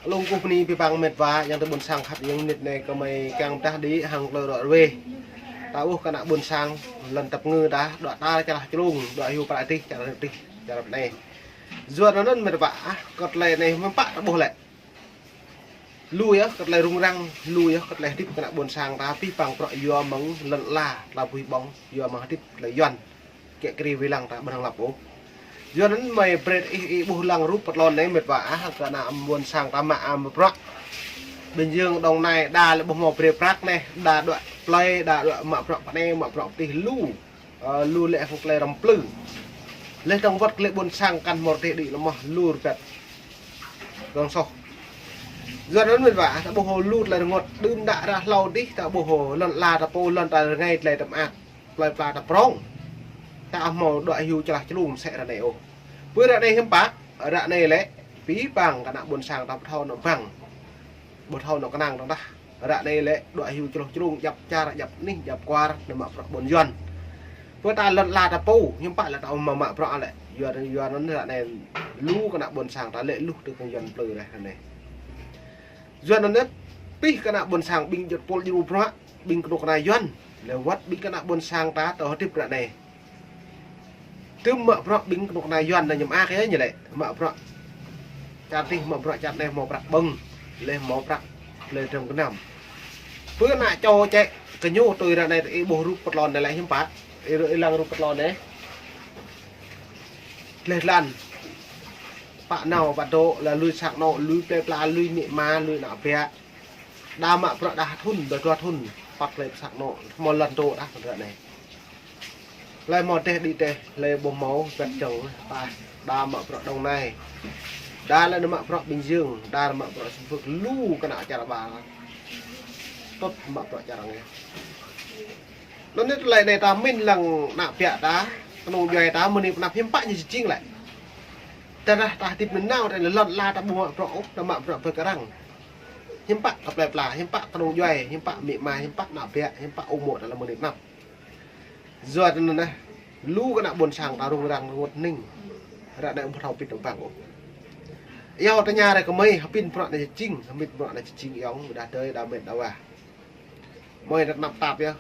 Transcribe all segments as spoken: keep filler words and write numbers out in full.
Alung kuh bơni pơpă mĕt wa, yang tơ ƀôn sang khăp yang nit anai kơmơi kiăng pơdah đĭ hăng klơi rŏ rơwe. Ta ƀuh kơ ană ƀôn sang lŏn tơpơngư ta, đuaĭ tar čalah člung, đuaĭ hyu prăk tih, čar tih, čar anai. Yua anŭn mĕt wa, ah, kơ tơlơi anai mơ̆n pă ta ƀuh lĕ. Lu yơh kơ tơlơi rŭng răng, lu yơh kơ tơlơi hơdip kơ ană ƀôn sang ta, pih păng prăk yua mơ̆ng lŏn la, tơlơi bui ƀong, yua mơ̆ng hơdip tơlơi Yuan. Kĕ kri wai lăng ta ƀu hăng lăp ôh. Yua anŭn mơi brơi ih, ih ƀuh lăng rup pơtlon anai mĕt wa ah, kơ ană ƀôn sang ta mă am prăk. Bình Dương, Đồng Nai, đa lĕ ƀu hmâo brơi prăk anai, đa đuaĭ plơi, đa đuaĭ mă prăk pơ anai, mă prăk pơ tih lu. Ơ, lu lĕ hăng tơlơi răm plư. Leh dơ̆ng wơ̆t kơ lĕ ƀôn sang kăn hmâo rơdêh đĭ lơmoh, lu rơbat. Rŏng soh. Yua anŭn mĕt wa, ta ƀuh lu tơlơi rơngot, đưm đă ră hlâo dih, ta ƀuh lŏn la ta pô, lŏn ta rơngai tơlơi tơm ak. Plơi pla ta prong. Ta hmâo đuaĭ hyu čalah člung mơsĕ ră anai ôh. Pơ ră anai hiư̆m pă, ră anai lĕ, pih păng kơ ană ƀôn sang ta ƀu thâo nao băng. Ƀu thâo nao kơnang dơ̆ng tah. Ră anai lĕ, đuaĭ hyu čloh člung, djăp čar, djăp anih, djăp kuar, nao mă prăk ƀôn Yuan. Pơ ta lŏn la ta pô, hiư̆m pă lĕ ta mă prăk lĕ. Yua, yua anŭn ră anai lu kơ ană ƀôn sang ta lĕ luh tơ kơ Yuan plư reh ră anai. Yua anŭn anai, pih kơ ană ƀôn sang ƀing jơ̆t pôl jru prăk, ƀing kơnuk kơna Yuan, lĕ wơ̆t ƀing kơ ană ƀôn sang ta tơ hơdip ră anai. Tơm mă prăk ƀing kơnuk kơna Yuan anai ñu mă ak yơh ñu lĕ, mă prăk čar tih, mă prăk čar anai, hmâo prăk ƀơ̆ng, leh hmâo prăk leh dơ̆ng gơnam. Pơ ană čô čĕ kơ ñu tui ră anai ih ƀuh rup pơtlon anai lĕ hiư̆m pă, ih, ih lăng rup pơtlon anai. Leh lăn. Pă nao, pă dŏ, la lui sang anŏ, lui plơi pla, lui amĭ ama, lui ană bă. Đa mă prăk đa thŭn, đa dua thŭn, păt lĕ pơ sang anŏ, hmâo lŏn dŏ đa kơ ră anai. Lĕ hmâo rơdêh đĭ rơdêh, lĕ ƀu hmâo, pĕt čŏng, ta, đa mă prăk Đồng Nai. Đa lĕ nao mă prăk Bình Dương, đa mă prăk Bình Phước, lu kơ ană čar ƀar. Tŭt mă prăk čar anai. Anŭn anai tơlơi anai ta mĭn lăng ană bă ta, kơnung djuai ta, mơ̆ng anai pơ anăp hiư̆m pă ñu jing lĕ. Tơdah ta hơdip nanao, tơdah lŏn la ta ƀu mă prăk ôh, ta mă prăk pơ kơ arăng. Hiư̆m pă kơ plơi pla, hiư̆m pă kơnung djuai, hiư̆m pă amĭ ama, hiư̆m pă ană bă, hiư̆m pă ung mô̆ ta lăm mơ̆ng anai pơ anăp. Yua anŭn anai, lu kơ ană ƀôn sang ta rŭng răng rơngot hning. Ră anai ƀu thâo pĭt tơm păng ôh. Yua tơña ră kơmơi, hơbĭn prăk anai jing, hơbĭn prăk anai jing yŏng, ƀôdah tơi, đa mĕt đa wa. Mơi ta tơnap tap yơh.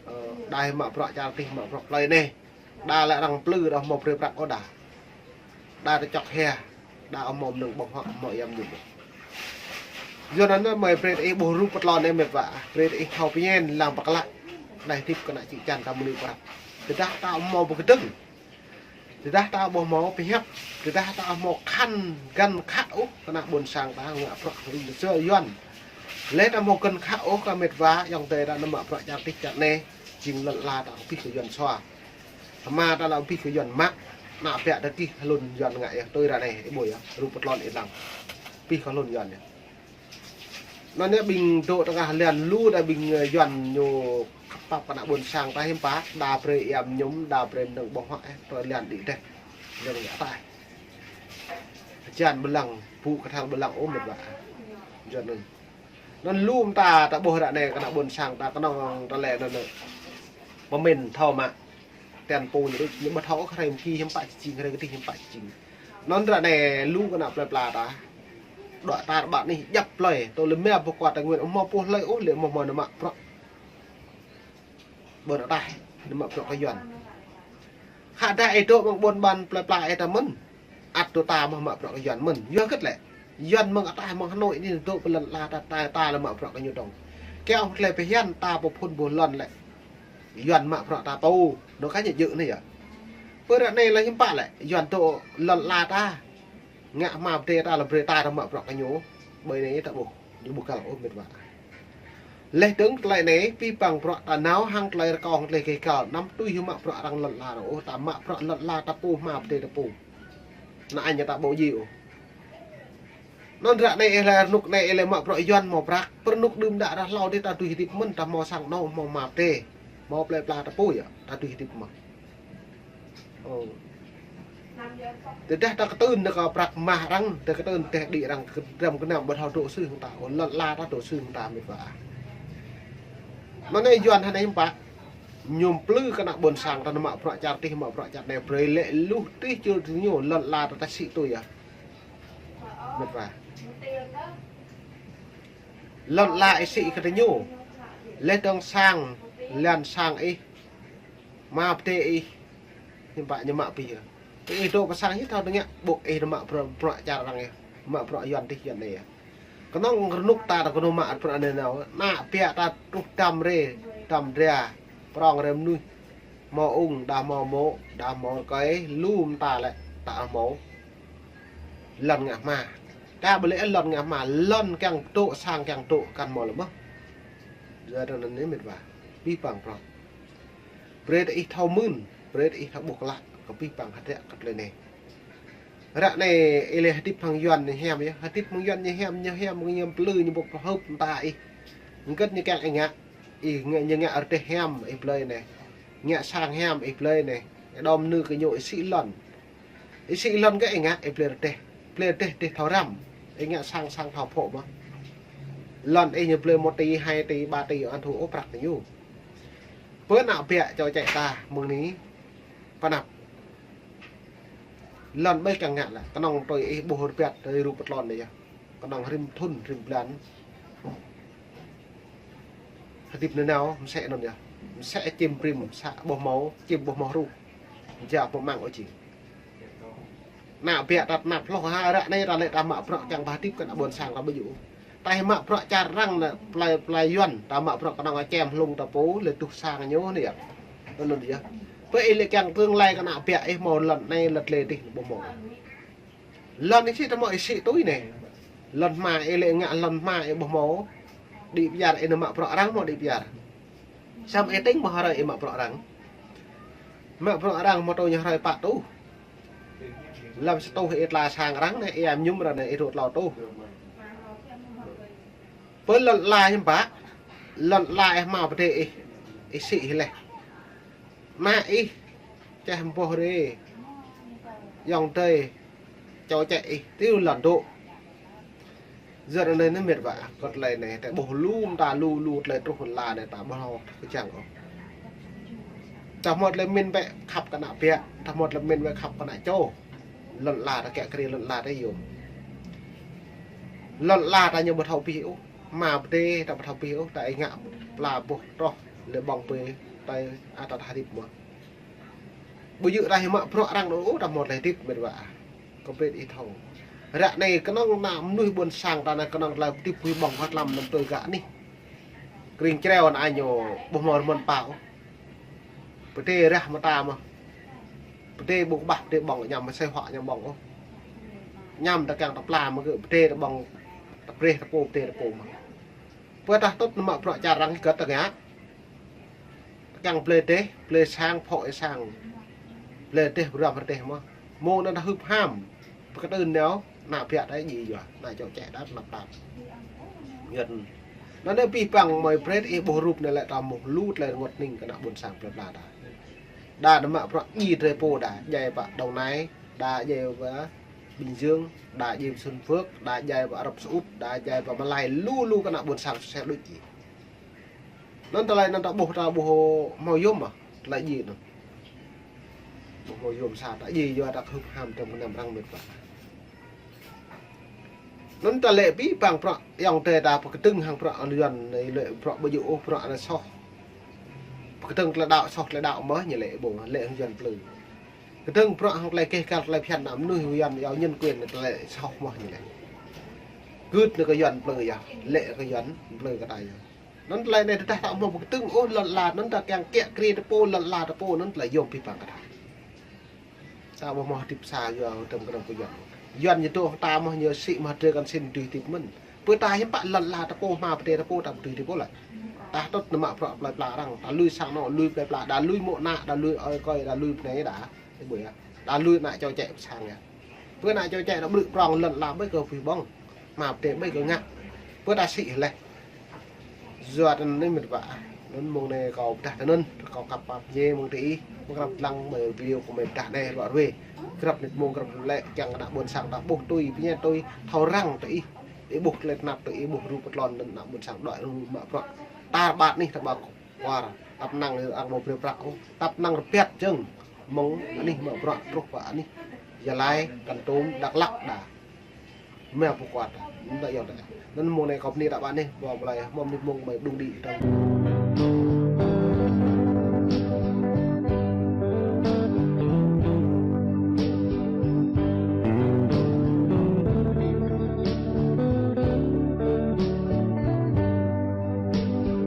Ơ, đa mă prăk čar tih, mă prăk plơi anai. Đa lĕ arăng plư đa hmâo brơi prăk ôh đa. Đa tơčŏk hia, đa hmâo mơnơ̆ng ƀơ̆ng huă, hmâo yăm ñŭm. Yua anŭn mơi brơi ih ƀuh rup pơtlon anai mĕt wa, brơi ih thâo pơñen lăng pơklă. Đa hơdip kơ ană čư̆ čan ta mơnuih prăk. Tơdah ta hmâo pơkơdơ̆ng. Tơdah ta ƀu hmâo pơhiăp, tơdah ta hmâo khăn găn khă ôh, kơ ană ƀôn sang ta ngă prăk hơdôm tơsơ Yuan. Lĕ ta hmâo găn khă ôh kơ mĕt wa, yŏng adơi ta nao mă prăk čar tih čar anai, jing lŏn la ta pih kơ Yuan sua. Hmua ta lăi pih kơ Yuan mă, ană bă ta gih hlŭn Yuan ngă yơh, tui ră anai, ih ƀuh yơh, rup pơtlon ih lăng. Pih kơ hlŭn Yuan yơh. Anŭn yơh ƀing dŏ tơngah lian lu đa ƀing, ơ, Yuan ñu khăp pap kơ ană ƀôn sang ta hiư̆m pă, đa brơi yăm ñŭm, đa brơi mơnơ̆ng ƀơ̆ng huă, ơ, tơ lian đĭ rơdêh. Lian ngă ataih. Hơjan ƀu lăng, ƀu kơthal ƀu lăng ôh mĕt wa. Yuan anŭn. Anŭn lu mơta ta ƀuh ră anai kơ ană ƀôn sang ta kơnơ̆ng ta lĕ anŭn. Pơmĭn thâo mă. Tian pô ñu đôč, ñu ƀu thâo ôh hrơi mơ̆ng ki hiư̆m pă jing, hrơi kơdih hiư̆m pă jing. Anŭn ră anai lu kơ ană plơi pla ta. Đuaĭ tar ƀar anih djăp plơi, tơl lĕ mơ̆ ƀu kuat ta nguyên, hmâo pô hlơi ôh lĕ hmâo hmâo nao mă prăk. Ƀôn ataih, nao mă prăk kơ Yuan. Khă dah ih dŏ mơ̆ng ƀôn ƀan plơi pla ih ta mơ̆n. Ăt tơ ta mơ̆ mă prăk kơ Yuan mơ̆n. Yua hơget lĕ. Yuan mơ̆ng ataih mơ̆ng Hà Nội anai dŏ pơ lŏn la ta, ta, ta lĕ mă prăk kơ ñu dơ̆ng. Kiăng tơlơi pơhiăp ta pơphun ƀuh lŏn lĕ. Yuan mă prăk ta pô. Anŭn kah ñu djơ̆ anai yơh. Pơ ră anai lĕ hiư̆m pă lĕ. Yuan dŏ lŏn la ta. Ngă hmua pơdai ta lĕ brơi ta, ta mă prăk kơ ñu. Ƀơi anai ta ƀuh. Ñu ƀu găl ôh mĕt wa. Leh dơ̆ng tơlơi anai, pih păng prăk ta nao hăng tơlơi rơkâo hăng tơlơi gêh găl, anăm tui hyu mă prăk arăng lŏn la ôh, ta mă prăk lŏn la ta pô hmua pơdai ta pô. Ană añ ta ƀu djai ôh. Anŭn ră anai ih lĕ rơnŭk anai ih lĕ mă prăk Yuan hmâo prăk, pơ rơnŭk đưm đă ră hlâo dih ta tui hơdip mơ̆n, ta hmâo sang anŏ, hmâo hmua pơdai, hmâo plơi pla ta pô yơh, ta tui hơdip mơ̆n. Ơ. Tơdah ta kơtưn nao kơ prăk mah arăng, ta kơtưn rơdêh đĭ arăng, kơ dram gơnam ƀu thâo dŏ sư̆ hăng ta, ơ, lŏn la ta dŏ sư̆ hăng ta mĕt wa. Anŭn anai Yuan hơnai hiư̆m pă. Ñu plư kơ ană ƀôn sang ta nao mă prăk čar tih, mă prăk čar anai brơi lĕ luh tih čul tih ñu, lŏn la ta ta sĭ tui yơh. Mĕt wa. Lŏn ala ih sĭ kơ tơñu. Leh dong sang, lŏn sang ih. Mă pơdơi ih. Hiư̆m pă ñu mă pih. Ih dŏ pơ sang hiư̆m thâo tơngia ƀôk ih mă bruă, bruă čar arăng ih. Mă bruă Yuan dih Yuan anai. Kơnơ̆ng rơnŭk ta ta kơnơ̆ng mă bruă anai nao. Ană ƀiă ta truh dăm rai, dăm dra. Prong rai mơnuih. Hmâo ung, đa hmâo mô̆, đa hmâo rơkơi, lu mơta lĕ, ta hmâo. Lŏn ngă hma. Ta ƀu lĕ lŏn ngă hma, lŏn kiăng dŏ, sang kiăng dŏ, kăn hmâo lĕ mơ̆. Yua anŭn anai mĕt wa. Abih bang bruă. Brơi ta ih thâo mưn, brơi ta ih thâo ƀuh klă, kơ abih bang hơdră kơ tơlơi anai. Ră anai, ih lĕ hơdip hăng Yuan ñu hiam yơh, hơdip hăng Yuan ñu hiam, ñu hiam, ñu plư, ñu ƀuh pơhơp mơta ih. Hơget ñu kiăng ih ngă, ih ngă, ñu ngă rơdêh hiam, ih blơi anai. Ngă sang hiam, ih blơi anai. Đom nư kơ ñu, ih sĭ lŏn. Ih sĭ lŏn kơ ih ngă, ih blơi rơdêh. Blơi rơdêh, rơdêh thâo răm. Ih ngă sang, sang thâo phŏ mơ̆. Lŏn ih ñu blơi một tỉ, hai tỉ, ba tỉ, ăn thu ôh prăk ñu. Pơ ană ƀiă čô čĕ ta, mơ̆ng anai, pơanăp. Lŏn ƀai kiăng ngă lĕ, kơnơ̆ng tui ih ƀuh rơbat tui rup pơtlon anai yơh. Kơnơ̆ng rĭm thŭn, rĭm blan. Hơdip nanao, mơsĕ anŭn yơh. Mơsĕ čim prim, sa ƀuh hmâo, čim ƀuh hmâo hruh. Ja ƀuh măng ôh jing. Ană ƀiă ta tơnap hloh ha, ră anai ta lĕ ta mă bruă kiăng ba hơdip kơ ană ƀôn sang ta ƀu djơ̆. Ta hĭ mă bruă čar arăng anai, plơi, plơi Yuan, ta mă bruă kơnơ̆ng čem hlung ta pô, lĕ tuh sang ñu anai yơh. Anŭn yơh. Pơ ih lĕ kiăng tương lai kơ ană ƀiă ih hmâo lŏn anai lŏn tơlơi dih ƀu hmâo. Lŏn ih sĭ ta hmâo ih sĭ tui anai. Lŏn hma ih lĕ ngă lŏn hma ih ƀu hmâo. Đĭ pơyar ih nao mă bruă arăng hmâo đĭ pơyar. Samơ̆ ih tĭng mơ̆ hrơi ih mă bruă arăng. Mă bruă arăng hmâo tui ñu hrơi pă tuh. Lăm sa tuh ih tla sang arăng anai, ih mơñum arăng anai ih dŏ tlâo tuh. Pơ lŏn ala hiư̆m pă, lŏn ala ih mă pơdơi ih, ih sĭ hĭ leh. Ană ih, čeh mơboh rai, ayŏng adơi, čô čĕ ih, tui lŏn dŏ. Yua anŭn anai mĕt wa, kơ tơlơi anai, ta ƀuh lu mơta lu lu tơlơi truh lŏn ala anai ta ƀuh hloh kơčăng ôh. Ta hmâo tơlơi mĭn bĕ khăp kơ ană ƀiă, ta hmâo tơlơi mĭn bĕ khăp kơ ană čô. Lŏn ala ta kiăng kri lŏn ala ta yôm. Lŏn ala ta ñu ƀu thâo pih ôh, mă pơdơi ta ƀu thâo pih ôh, ta ih ngă pla boh troh lĕ ƀơ̆ng pơi, ta ih ta hơdip mơ̆. Ƀu djơ̆ ta hĭ mă bruă arăng đôč ôh, ta hmâo tơlơi hơdip mĕt wa. Kơ brơi ih thâo. Ră anai kơnơ̆ng ană mơnuih ƀôn sang ta anai kơnơ̆ng tơlơi hơdip hui ƀơ̆ng hơt lăm năm tui gah anih. Kring čreo anai ñu ƀu hmâo rơmơn pă ôh. Pơdơi rah mơta mơ̆. Pơdơi ƀu kơƀah pơdơi ƀơ̆ng añăm mơsĕ huă añăm ƀơ̆ng ôh. Añăm ta kiăng ta pla mơ̆ gơ̆ pơdơi ta ƀơ̆ng ta brơi ta pô pơdơi ta pô mơ̆. Pơ tah tŭt nao mă bruă čar arăng hơget ta ngă. Kiăng blơi rơdêh, blơi sang, phŏ ih sang. Blơi rơdêh, ƀu răm rơdêh mơ̆. Mơ̆ng anŭn ta hưp ham. Pơkơtưn nao, ană ƀiă ta djai yua, ană čô čĕ ta tơnap tap. Yuan. Anŭn anai abih bang mơi brơi ih ƀuh rup anai lĕ ta mơ̆ lu tơlơi rơngot hning kơ ană ƀôn sang plơi pla ta. Đa nao mă bruă djai drơi pô đa, djai pơ Đồng Nai, đa djai pơ Bình Dương, đa djai pơ Xuân Phước, đa djai pơ Ả Rập Xê Út, đa djai pơ Malai, lu lu kơ ană ƀôn sang sel đôč jing. Anŭn tơlơi anŭn ta ƀuh, ta ƀuh hmâo yôm mơ̆, tơlơi djai anŭn. Ƀuh hmâo yôm sa ta djai yua ta hưp ham tơm kơnăm arăng mĕt wa. Anŭn ta lĕ abih bang bruă ayŏng adơi ta pơkơdơ̆ng hăng bruă Yuan anai lĕ bruă ƀu djơ̆ ôh bruă anai soh. Pơkơdơ̆ng tơlơi đaŏ soh tơlơi đaŏ mơ̆ ñu lĕ ƀu lĕ hăng Yuan plư. Kơdơ̆ng bruă hăng tơlơi keh kal tơlơi phiăn ană mơnuih Yuan yua nhân quyền tơlơi soh mơ̆ ñu lĕ. Gưt anai kơ Yuan plư yơh, lĕ kơ Yuan plư kơ ta yơh. Anŭn tơlơi anai tơdah ta ƀu hmâo pơkơdơ̆ng ôh lŏn ala, anŭn ta kiăng kiă kriê ta pô lŏn ala ta pô, anŭn tơlơi yôm abih bang kơ ta. Ta ƀu hmâo hơdip sa yua tơm kơnơ̆ng kơ Yuan. Yuan ñu dŏ hăng ta mơ̆ ñu sĭ mơ̆ drơi kăn sĭ dưi hơdip mơ̆n. Pơ ta hiư̆m pă lŏn ala ta pô hma pơdơi ta pô ta ƀu dưi hơdip ôh lĕ. Ta tŭt nao mă bruă plơi pla arăng, ta lui sang anŏ, lui plơi pla, đa lui mô̆ ană, đa lui ơi kơi, đa lui bơnai đa. Ih ƀuh yơh. Đa lui ană čô čĕ pơ sang yơh. Pơ ană čô čĕ đa ƀrư̆ prong lŏn ala ƀai kơ pui ƀơ̆ng. Hma pơdơi ƀai kơ ngă. Pơ ta sĭ hĭ leh. Yua anŭn anai mĕt wa. Anŭn mơ̆ng anai kâo pơdah tơ anŭn, kâo kăp pap ñe mơ̆ng tơ ih, mơ̆ng krăp lăng mơi video kơ mơi pơdah anai ruă ruê. Krăp nit mơ̆ng krăp lĕ kiăng kơ ană ƀôn sang ta ƀuh tui, pơñen tui, thâo răng tơ ih. Ih ƀuh tơlơi tơnap tơ ih ƀuh rup pơtlon anŭn ană ƀôn sang đuaĭ rup mă bruă. Tar ƀar anih ta ƀă kuar, tăp năng arăng ƀu brơi prăk ôh, tăp năng rơbat jơ̆ng, mơ̆ng anih mă bruă truh pơ anih. Gia Lai, Kon Tum, Dak Lak đa. Mă pơkuat, nă yŏng tơ. Anŭn mông anai kâo pơni tă ƀă anai, ƀu ƀlai, mơ̆ng anai mông mơi đung đĭ tơ̆ng.